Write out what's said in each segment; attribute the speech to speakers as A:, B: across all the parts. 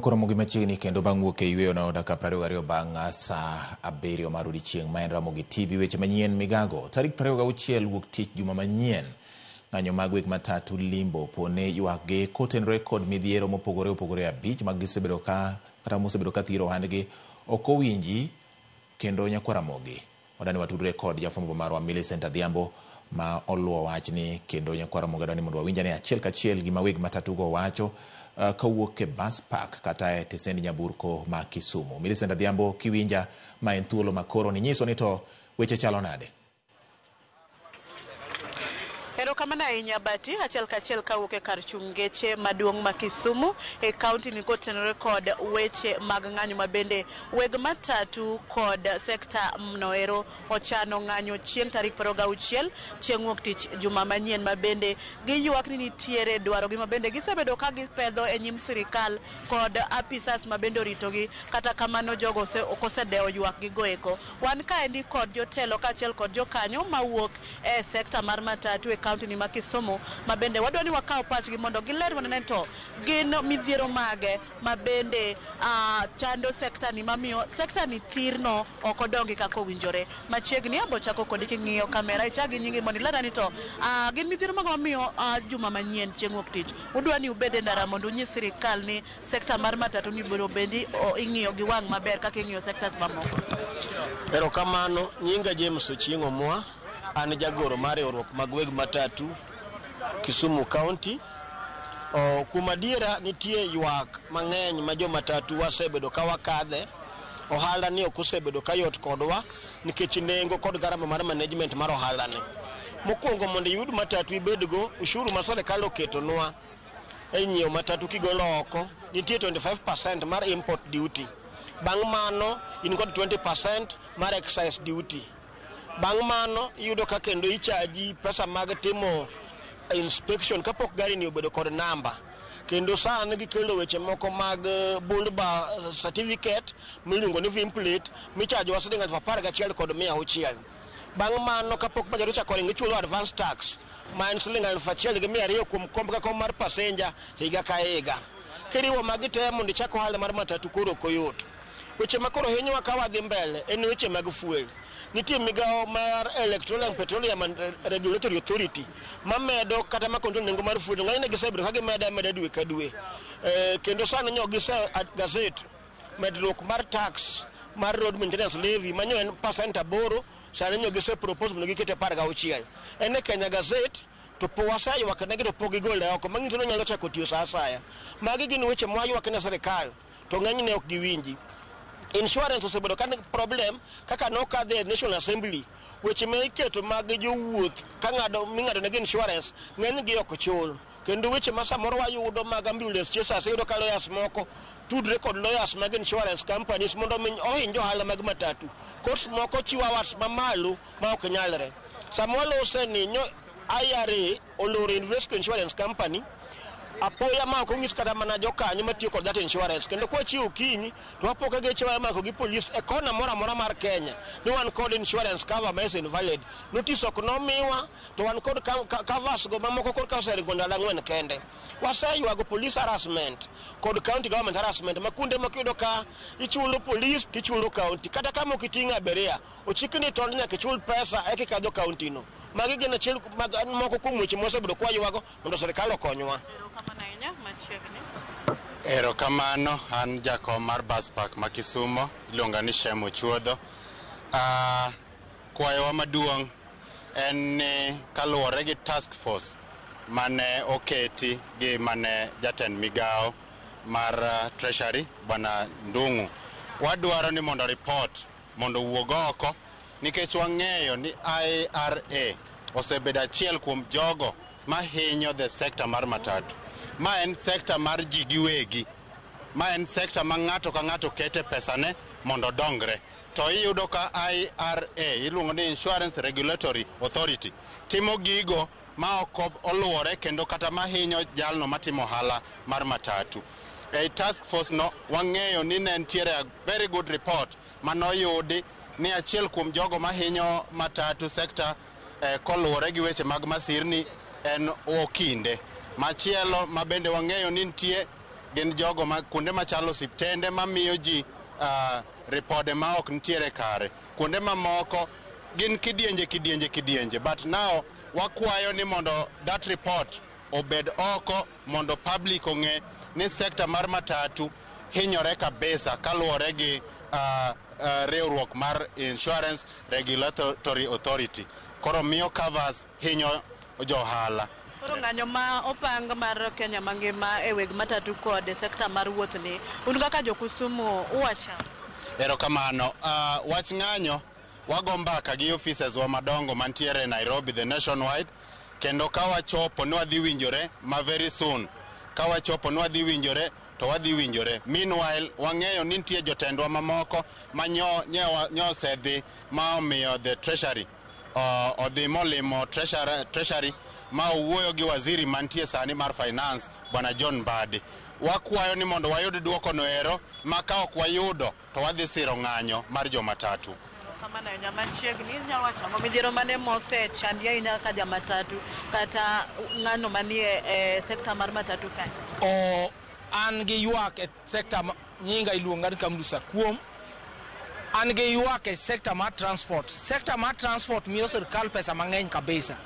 A: Koro gi machiegni kendo bang' wuok e yweyo no dakika 22 bang' saa 7 mar odiechieng' ma en Ramogi TV. Weche manyien migago tarik 26 wuok tich juma manyien. Ng'anyo mag weg matatu limbo pone ywak gi kotenore kod midhiero mopogore opogore 5 mag gisebedo ka kata mosebedo ka thiro ohandgi ok owinji kendo nyakwar Ramogi. Wadani watudre kod jafwambo marwa Millicent Adhiambo ma oluwo wachni kendo nyakwar Ramogi adwani mondo wawinj ane achiel kachiel gima weg matatu go wacho kawuok e bus park kata e tesend nyamburko ma Kisumu. Millicent Adhiambo, kiwinja ma en thuolo ma koro ni nyiso ni to weche chalo nade?
B: Erokamano ahinya Bati, achiel kachiel kawuok e kar chung' geche maduong' ma Kisumu e kaunti ni kotenore kod weche mag ng'anyo ma bende weg matatu kod sekta noero ochano ng'anyo chieng' tarik 26 chieng' wuok tich juma manyien ma bende giywak ni nitiere dwarogi ma bende gisebedo ka gipedho e nyim sirikal kod apisas ma bende oritogi. Kata kamano jogo ok osedewo ywak gi goeko. Wan kaendi kod jotelo kaachiel kod jokanyo mawuok e sekta mar matatu e kaunti ni ma Kisumu ma bende wadwa ni wakaw pachgi mondo giler wanene to gin midhiero mage ma bende chando sekta ni mamiyo sekta ni thirno ok odongi kaka owinjore. Machiegni abo chako kodi king'iyo kamera ichak gi nyingi mondo ilerna ni to gin midhiero mago mamiyo juma manyien chieng' wuok tich udwa ni ubed e ndara mondo unyis sirikal ni sekta mar matatu ni biro bendi ing'iyo gi wang' maber kaka ing'iyo sectors mamoko.
C: Erokamano, nyinga James Ochieng' Omwa, an jagoro mar riwruok mag weg matatu Kisumu County. Kuom adiera nitie ywak mang'eny ma jo matatu wasebedo ka wakadhe. Ohala ni ok osebedo ka yot kodwa nikech nengo kod garama mar management mar ohala ni. Mokwongo mondo iyud matatu ibedgo, ushuru ma sirikal oketonwa e nyiewo matatu kigolo oko nitie 25% mar import duty. Bang' mano in kod 20% mar excise duty. Bang' mano iyudo ka kendo ichaji pesa mag timo inspection kapok gari ni obedo kod namba. Kendo sani gikelo weche moko mag bull bar certificate miluongo ni VIM plate michajowa siling 11,600. Bang' mano kapok matatu ochako ringo ichulo advance tax ma en siling 1,200 kuom komb ka komb mar passenger higa ka higa. Kiriwo magi te mondo ichak ohala mar matatu koro ok oyot. Weche ma koro hinyowa ka wadhi mbele en weche mag fuel. Nitie migawo mar Electoral and Petroleum and Regulatory Authority mamedo kata ma control nengo mar fuel. Ng'enyne gisebedo ka gimedo ameda dwe ka dwe. Kendo sani nyo gise gazette medruok mar tax mar road maintenance levy manyo en percent 8, sani nyo gise propose mondo giket 16. En e Kenya Gazette to po waseywak negi to pok gigole oko, manyiso ni onyalo chako tiyo sa asaya. Magi gin weche mwaywak ne sirikal to ng'enyne ok giwinji. Insurance osebedo ka problem kaka nokadhe e National Assembly. Weche ma iketo mag jowuoth ka ng'ado ming'ado negi insurance ng'enygi ok chul. Kendo weche ma samoro wayudo mag ambulance chasers iyudo ka lawyers moko tudre kod lawyers mag insurance companies mondo mi ohiny johala mag matatu. Courts moko chiwo awards mamalo ma ok nyalre. Sama walose ni nyo IRA oloro Invesco Insurance Company apoya ma ok onyis kata mana jokanyo matiyo kod that insurance. Kendo kwachiewo okinyi to wapo ka geche wa imako gi polis e kona moro amora mar Kenya ni wan kod insurance cover ma is invalid. Notice ok nomiwa to wan kod covers go mamoko kod ka oseringo ndalo 4 kende. Waseywago police harassment kod county government harassment ma kuonde moko iyudo ka ichulo police tichulo county kata kama ok iting'o abiria ochiki ni tond nyaka ichul pesa eka ikadho county no. Magi gin achiel mag moko kuom weche mwasebedo kwaywago mondo sirikal okonywa.
B: Erokamano ahinya, machiegni.
D: Erokamano, an jakom mar bus park ma Kisumo, iluonga ni Shem Ochuodho. Kwayowa maduong' en ni kaluwore gi task force mane oketi gi mane jatend migawo mar Treasury Bwana Ndung'u, wadwaro ni mondo report mondo owuog oko nikech wang'eyo ni IRA osebedo achiel kuom jogo mahinyo the sector mar matatu. Ma en sector mar ji giwegi. Ma en sector ma ng'ato ka ng'ato kete pesane mondo odongre. To iyudo ka IRA, iluongo ni Insurance Regulatory Authority, timo gigo ma ok oluwore kendo kata mahinyo jalno matimo ohala mar matatu. Ei task force no wang'eyo ni ne nitiere a very good report manoyudi ni achiel kuom jogo mahinyo matatu sector koluwore gi weche mag masirni en Okinde. Machielo ma bende wang'eyo ni nitie Gin jogo ma kuonde machalo osiptende mamiyo ji ripode ma ok nitiere kare. Kuonde mamoko gin kidienje kidienje kidienje. But now wakwayo ni mondo that report obed oko mondo public ong'e ni sector mar matatu hinyore kabisa kaluwore gi riwruok mar Insurance Regulatory Authority. Koro miyo covers hinyo johala.
B: Koro ng'anyo ma opang mar Kenya mangima e weg matatu kod sekta mar wuoth ni, un kaka jo-Kisumu uwacho?
D: Erokamano. Wach ng'anyo, wago mbaka gi offices wa madongo mantiere Nairobi, the nationwide, kendo ka wachopo ni wadhi winjore ma very soon. Ka wachopo ni wadhi winjore, to wadhi winjore. Meanwhile, wang'eyo ni nitie jotendwa mamoko ma nyo osedhi ma omiyo the treasury odhi molimo treasury ma owuoyo gi waziri mantie sani mar finance, Bwana John Mbadi. Wakwayo ni mondo wayud duoko no ero, ma ka ok wayudo to wadhi siro ng'anyo mar jomatatu.
B: Kamano ahinya. Machiegni inyalo wacho ang'o? Midhiero mane mosechandi ahinya kaka jamatatu kata ng'ano manie e sekta mar matatu kae?
E: O an gi ywak e sekta, nyinga iluonga ni Kamlusa Kuom. An gi ywak e sekta mar transport. Sekta mar transport miyo sirkal pesa mang'eny kabisa.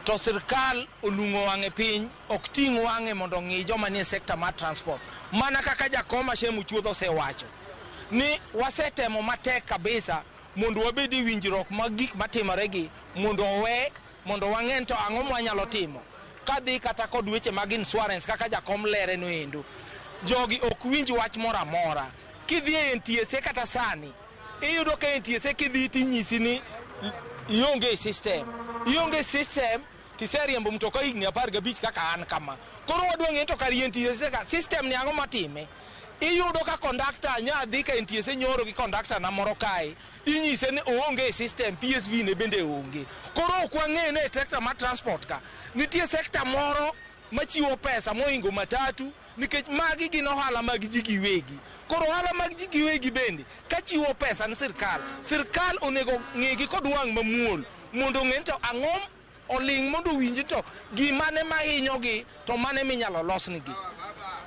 E: To sirkal olung'o wang'e piny, ok ting' wang'e mondo ong'i joma nie sekta mar transport. Mana kaka jakom Shem Ochuodho osewacho ni wasetemo matek kabisa mondo wabed e winjruok mag gik matimore gi mondo owe mondo wang'e to ang'o mwanyalo timo. Kadhi kata kod weche mag insurance kaka jakom lere no endo. Jogi ok winj wach moro amora. Kidhi e NTSA kata sani, iyudo ka NTSA kidhi tinyisi ni ionge system. Ionge system tiseriembo mtoka higni 15 kaka an kama. Koro wadwa ng'e to kar NTSA ka system ni ang'o matime? Iyudo ka kondakta nya dhi ka NTSA nyoro gi kondakta na moro kae, inyise ni oonge e system, PSV ne bende onge. Koro ok wang'e ni e sekta mar transport ka nitie sekta moro machiwo pesa mohingo matatu, nikech magi gin ohala mag ji giwegi. Koro ohala mag ji giwegi bende ka chiwo pesa ni sirkal, sirkal onego ng'igi kod wang' mamuol mondo ong'e ni to ang'o oling' mondo owinj to gimane mahinyogi to mane minyalo losnigi.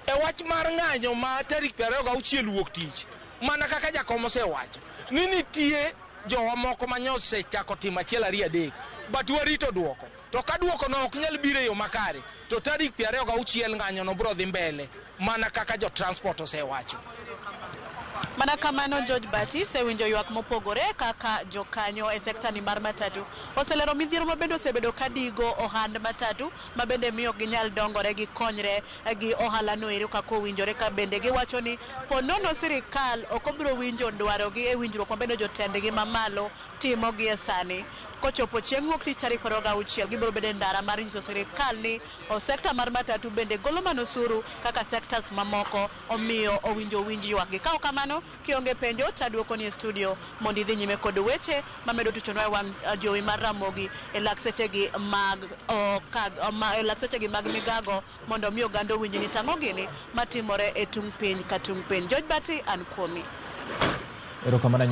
E: E wach mar ng'anyo ma tarik 26 wuok tich, mana kaka jakom osewacho ni nitie jowa moko ma osechako timo 1 2 3, but warito duoko. To ka duoko no ok nyal biro e yo makare, to tarik 26 ng'anyo no biro dhi mbele mana kaka jo transport osewacho.
B: Mana kamano George Bati osewinjo ywak mopogore kaka jokanyo e sekta ni mar matatu oselero midhiero mabende osebedo kadigo ohand matatu mabende miyo ok ginyal dongore gikonyre gi ohala no ero kaka owinjore, ka bende giwacho ni ponono sirikal ok obiro winjo dwarogi e winjruok mabende jotendgi mamalo timo gi e sani. Kochopo chieng' wuok tich tarik 26 gibiro bedo e ndara mar nyiso sirikal ni sekta mar matatu bende golo mana osuru kaka sectors mamoko, omiyo owinjo winj ywakgi. Ka ok kamano, kionge penjo taduokoni e studio mondo idhi nyime kod weche mamedo tuchonwa e wang' jowi mar Ramogi e lak sechegi mag e lak sechegi mag migago mondo mi oganda owinj ni tang'o gini matimore e tung' piny ka tung' piny. George Bati, an kuomi.
A: Erokamano.